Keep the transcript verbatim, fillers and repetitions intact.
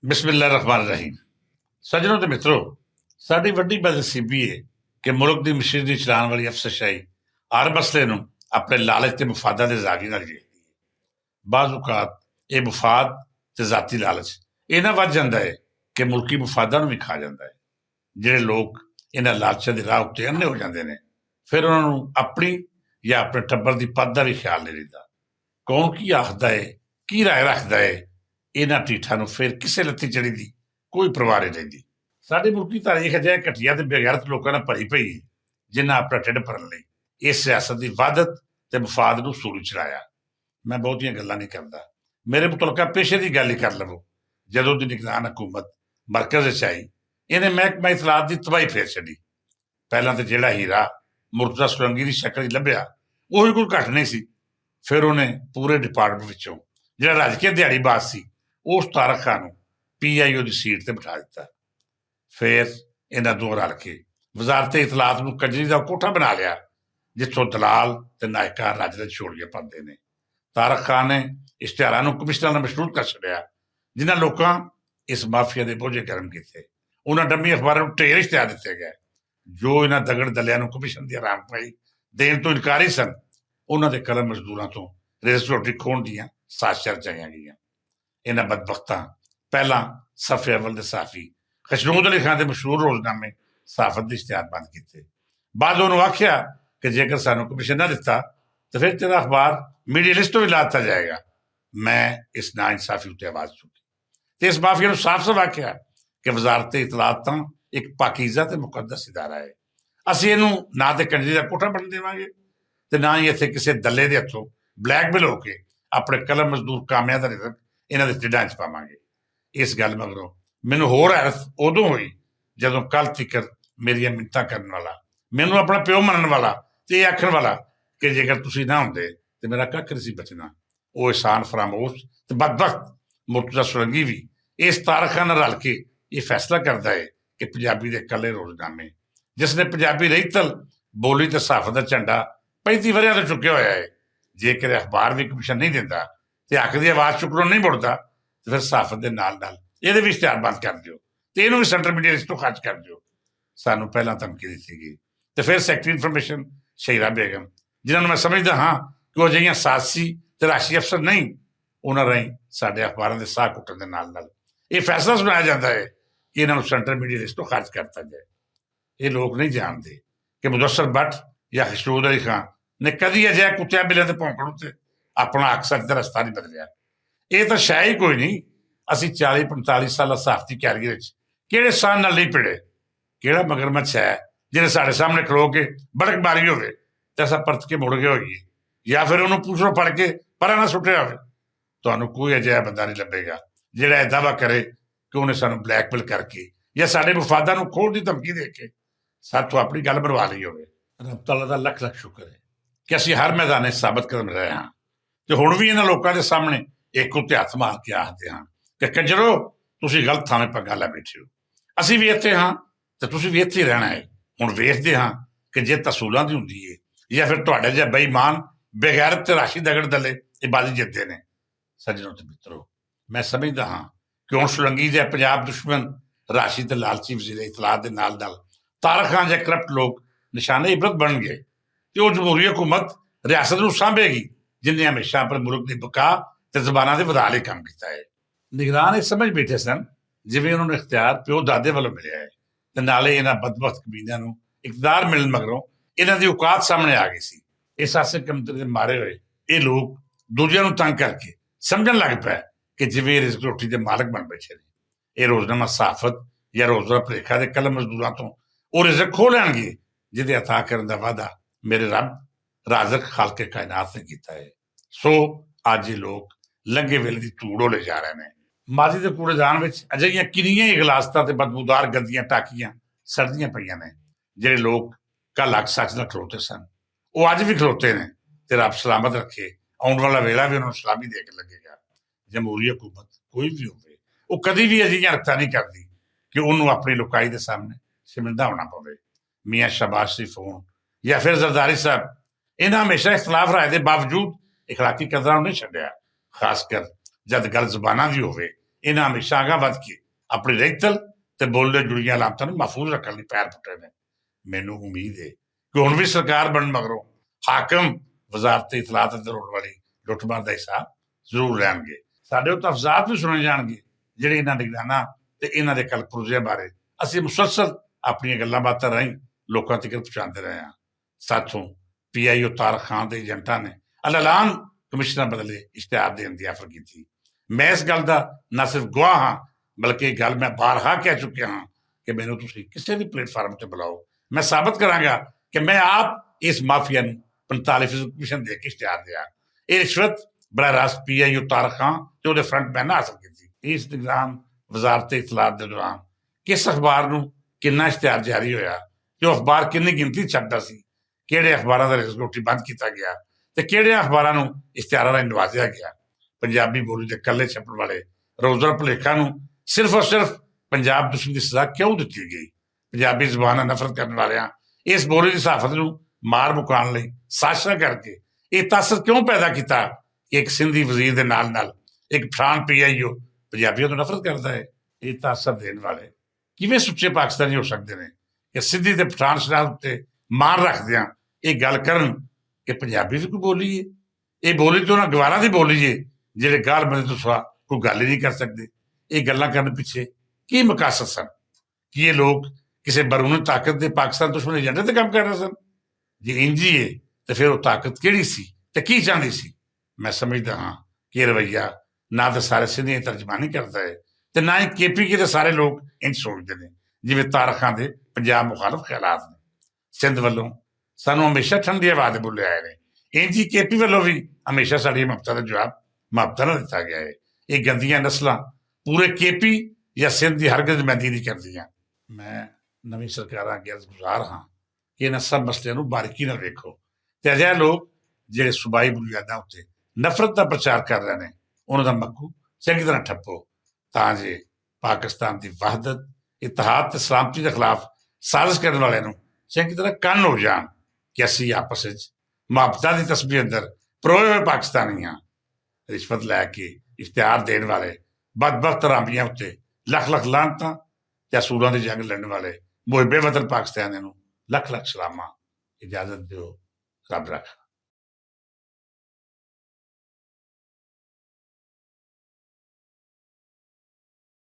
بسم اللہ الرحمن الرحیم۔ سجنوں تے مترو، ساڈی وڈی بدنصیبی ہے کہ ملک دی مشیر دی چلان والی افسرشاہی ہر مسئلے نوں اپنے لالچ تے مفاداں دے زاویے نال ویکھدی ہے۔ بعض اوقات ایہہ مفاد تے ذاتی لالچ ایہہ نہ ودھ جاندا ہے کہ ملکی مفاداں نوں وی کھا جاندا ہے۔ جیہڑے لوگ انہاں لالچاں دی راہ اتے انے ہو جاندے نے، فیر انہاں نوں اپنی یا اپنے ٹبر دی پد دا وی خیال نہیں رہندا۔ کون کی آکھدا ہے، کی رائے رکھدا ہے، انہاں ٹیٹھاں نوں فیر کسے لتی چڑی دی کوئی پرواہ نہیں رہندی۔ ساڈی ملکی تاریخ اجہے گھٹیا تے بغیرت لوکاں نال بھری پئی ہے، جنہاں اپنا ٹھڈ بھرن لئی اس سیاست دی وادت تے مفاد نوں سوری چڑھایا۔ میں بہتیاں گلاں نہیں کردا، میرے متعلقہ پیشے دی گل ہی کر لو۔ جدوں دی نگران حکومت مرکز وچ آئی، انہیں محکمہ اطلاعات دی تباہی پھیر چھڈی۔ پہلاں تے جیہڑا ہیرا مرتضی سولنگی دی شکل وچ لبھیا، اوہی کوئی گھٹ نہیں سی۔ فیر انہیں پورے ڈپارٹمنٹ وچوں جیہڑا رج کے دیہاڑی باز سی، اس طارق خان نوں پی آئی او دی سیٹ تے بٹھا دتا۔ فیر انہاں دوواں رل کے وزارت اطلاعات نوں کجری دا کوٹھا بنا لیا، جتھوں دلال تے نائکا رج دے چھوڑیاں پاندے نے۔ طارق خان نے اشتہاراں نوں کمشنر نال مشروط کر چھڈیا، جنہاں لوکاں اس مافیا دے بوجھے گرم کیتے۔ انہاں ڈمی اخباراں نوں ٹھیر اشتہار دتے گئے۔ جو انہاں دگڑ دلیاں نوں کمشن دی آرام پائی دین توں انکاری سن، انہاں دے قلم مزدوراں توں رزق روٹی کھون دیاں سازشاں رچائیاں گئیاں۔ انہاں بدبختاں پہلاں صف اول دے صحافی خشنود علی خان دے مشہور روزنامے صحافت دے اشتہار بند کیتے۔ بعد انہوں آکھیا کہ جیکر سانوں کمشن نہ دتا، تے فیر تیرا اخبار میڈیا لسٹ توں وی لا دتا جائے گا۔ میں اس نا انصافی اتے آواز چکی تے اس مافیا نوں صاف صاف آکھیا کہ وزارت اطلاعات تاں ایک پاکیزہ تے مقدس ادارہ ہے۔ اسی اینوں نہ تے کنجری دا کوٹھا بن دیواں گے، تے نہ ہی اتھے کسے دلے دے ہتھوں بلیک میل ہو کے اپنے قلم مزدور کامیاں دا رزق انہاں دے ٹڈاں چ پاواں گے۔ اس گل مگروں مینوں ہور حیرت ادوں ہوئی، جدوں کل تیکر میریاں منتاں کرن والا، مینوں اپنا پیو منن والا تے ایہہ آکھن والا کہ جیکر تسی نہ ہوندے تے میرا ککھ نہیں سی بچنا۔ او احسان فراموش تے بدبخت مرتضی سولنگی وی اس تارخاں نال رل کے ایہہ فیصلہ کردا ہے کہ پنجابی دے کلے روزنامے، جس نے پنجابی رہی تل بولی تے صحافت دا جھنڈا پینتی وریاں توں چکیا ہویا ہے، جے کدے اخبار وی کمشن نہیں دیندا تے حق دی آواز چکنوں نہیں مڑدا، تے فیر صحافت دے نال نال ایہدے وی اشتہار بند کر دیو تے اینوں وی سینٹرل میڈیا لسٹ توں خارج کر دیو۔ سانوں پہلاں دھمکی دتی گئی۔ تے فیر سیکرٹری انفارمیشن شہیرہ بیگم، جنہاں نوں میں سمجھدا ہاں کہ وہ اجہیاں سازشی تے راشی افسر نہیں، انہاں راہیں ساڈے اخباراں دے ساہ کٹن دے نال نال ایہہ فیصلہ سنایا جاندا ہے کہ انہاں نوں سینٹرل میڈیا لسٹ توں خارج کر دتا جائے۔ ایہہ لوگ نہیں جانتے کہ مدثر بٹ یا خشنود علی خان نے کدی اجہے کتیاں بلیاں دے پونکڑ اتے اپنا اکثر تے رستہ نہیں بدلیا۔ ایہہ تاں شاید ہی کوئی نہیں۔ اسی چالی پنتالی سال صحافتی کیریئر وچ کیڑے سان نال نہیں پڑے؟ کیڑا مگرمچھ ہے جنہیں ساڈے سامنے کھلو کے بڑک ماری ہوئے تے اساں پرت کے مڑ گئے ہوئیے، یا فیر انہوں پوچھو پڑھ کے پرا نہ سٹیا ہوئے؟ تہانوں کوئی اجہا بندہ نہیں لبھے گا جیہڑا ایہہ دعویٰ کرے کہ انہیں سانوں بلیک میل کر کے یا ساڈے مفاداں نوں کھول دی دھمکی دے کے ساتھوں اپنی گل بنوا لئی ہوئے۔ رب تعالیٰ دا لکھ لکھ شکر ہے کہ اسی ہر میدان وچ ثابت قدم رہے ہاں تے ہن وی انہاں لوکاں دے سامنے ایک اتے ہتھ مار کے آکھدے ہاں کہ کجرو، تسی غلط تھاویں پگاں لے بیٹھے ہو۔ اسی وی اتھے ہاں تے تسی وی اتھے ہی رہنا ہے۔ ہن ویکھدے ہاں کہ جے تسولاں دی ہوندی ہے یا فیر تہاڈے جے بے ایمان، بغیرت تے راشی دگڑ دلے اے بازی جتدے نے۔ سجنوں تے مترو، میں سمجھدا ہاں کہ ہن سولنگی دے پنجاب دشمن راشی تے لالچی وزیر اطلاعات دے نال نال طارق خان جے کرپٹ لوگ نشانہ عبرت بنن گے تے او جمہوری حکومت ریاست نوں سانبھے گی، جن نے ہمیشہ اپنے ملک دی بقا تے زباناں دے ودھالے کم کیتا ہے۔ نگران ایہہ سمجھ بیٹھے سن جیویں انہوں نے اختیار پیو دادے والوں ملیا ہے، تے نالے انہاں بدبخت کمینیاں نوں اقتدار ملن مگروں انہاں دی اوقات سامنے آ گئی سی۔ اس آسے کمتری دے مارے ہوئے ایہہ لوگ دوجیاں نوں تنگ کر کے سمجھن لگ پے کہ جیویں رزق روٹی دے مالک بن بیٹھے نے۔ ایہہ روزنامہ صحافت یا روزنامہ پریکھا دے قلم مزدوراں توں او رزق کھو لین گے جدے عطا کرن دا وعدہ میرے رب رازق خالق کائنات نے کیتا ہے۔ سو اج یہ لوگ لنگے ویلے دی توڑ ہو لے جا رہے نے۔ ماضی دے کوڑے دان وچ اجہیاں کنیاں ہی غلاستاں تے بدبودار گندیاں ٹاکیاں سڑدیاں پئیاں نے۔ جڑے لوگ کل حق سچ نال کھلوتے سن، او اج وی کھلوتے نے۔ تے رب سلامت رکھے، آؤن والا ویلا وی انہاں نوں سلامی دے کے لگے گا۔ جمہوری حکومت کوئی وی ہووے، او کدی وی اجہیاں رکھتا نہیں کردی کہ انہوں اپنی لکائی دے سامنے شرمندہ ہونا پوے۔ میاں شہباز شریف ہون یا پھر زرداری صاحب، انہاں ہمیشہ اختلاف رائے دے باوجود اخلاقی قدراں نوں نہیں چھڈیا، خاص کر جد گل زباناں دی ہووے۔ انہاں ہمیشہ آگاہ ودھ کے اپنی رہتل تے بولنے جڑیاں علامتاں نوں محفوظ رکھن لئی پیر پٹے نے۔ مینوں امید ہے کہ ہن وی سرکار بنن مگروں حاکم وزارت اطلاعات اندر ہونے والی لٹمار دا حساب ضرور لین گے۔ ساڈے اتفاقات وی سنے جان گے، جڑے انہاں نگراناں تے انہاں دے کل پروجیاں بارے اسی مسلسل اپنیاں گلاں باتاں راہیں لوکاں تک پہنچاندے رہے ہاں۔ ساتھوں پی آئی او طارق خان دے ایجنٹاں نے الاعلان کمشنر بدلے اشتہار دین دی آفر کیتی۔ میں اس گل دا نہ صرف گواہ ہاں، بلکہ یہ گل میں بارہا کہہ چکیا ہاں کہ مینوں تسی کسے بھی پلیٹ فارم تے بلاؤ، میں ثابت کراں گا کہ میں آپ اس مافیا نوں پینتالیس فیصد کمیشن دے کے اشتہار دیا۔ یہ رشوت براہ راست پی آئی او طارق خان تے اودے فرنٹ مین حاصل کیتی۔ اس نگران وزارت اطلاعات دے دوران کس اخبار نوں کنا اشتہار جاری ہویا، تے او اخبار کنی گنتی چھپدا سی، کہڑے اخباراں دا رزق روٹی بند کیتا گیا تے کہڑے اخباراں نوں اشتہاراں راہیں نوازیا گیا۔ پنجابی بولی دے کلے چھپن والے روزر پلیکھاں نوں صرف اور صرف پنجاب دشمن دی سزا کیوں دتی گئی؟ پنجابی زبان نال نفرت کرن والیاں اس بولی دی صحافت نوں مار مکان لئی سازشاں کر کے یہ تاثر کیوں پیدا کیتا کہ ایک سندھی وزیر دے نال نال ایک پٹھان پی آئی او پنجابیوں تو نفرت کردا ہے؟ یہ تاثر دین والے کیویں سچے پاکستانی ہو سکدے نے کہ سدھی تے پٹھان شناخت تے مان رکھدیاں یہ گل کرن کہ پنجابی وی کوئی بولی ہے؟ یہ بولی تے انہاں گواراں دی بولی ہے جڑے گال بندے تو سوا کوئی گل ہی نہیں کر سکدے۔ یہ گلاں کرن پیچھے کی مقاصد سن؟ کہ یہ لوگ کسے بیرونی طاقت دے پاکستان دشمن ایجنڈے تے کم کر رہے سن؟ جے انجی ہے تے پھر وہ طاقت کیڑی سی تے کی چاہندی سی؟ میں سمجھدا ہاں کہ یہ رویہ نہ تے سارے سندھیاں دی ترجمانی کردا ہے تے نہ ہی کے پی کے دے سارے لوگ انج سوچدے نے جویں طارق خان دے پنجاب مخالف خیالات نے۔ سندھ ولوں سانوں ہمیشہ ٹھنڈی ہوا دے بلے آئے نے، انج ہی کے پی ولوں وی ہمیشہ ساڈی محبتاں دا جواب محبتاں نال دتا گیا ہے۔ یہ گندیاں نسلاں پورے کے پی یا سندھ دی ہرگز نمائندگی نہیں کردیاں۔ میں نویں سرکاراں اگے عرض گزار ہاں کہ انہاں سب مسئلے نوں باریکی نال ویکھو تے اجہے لوگ جڑے صوبائی بنیاداں اتے نفرت دا پرچار کر رہے نے انہاں دا مکو چنگی طرح ٹھپو، تاں جے پاکستان دی وحدت، اتحاد تے سلامتی دے خلاف سازش کرن والے نوں چنگی طرح کن ہو جان کہ اسی آپس وچ محبتاں دی تسبیح اندر پروئے ہوئے پاکستانی ہاں۔ رشوت لے کے اشتہار دین والے بدبخت رامبیاں اتے لکھ لکھ لعنتاں تے اصولاں دی جنگ لڑن والے محب وطن پاکستانیاں نوں لکھ لکھ سلاماں۔ اجازت دیو، رب رکھ۔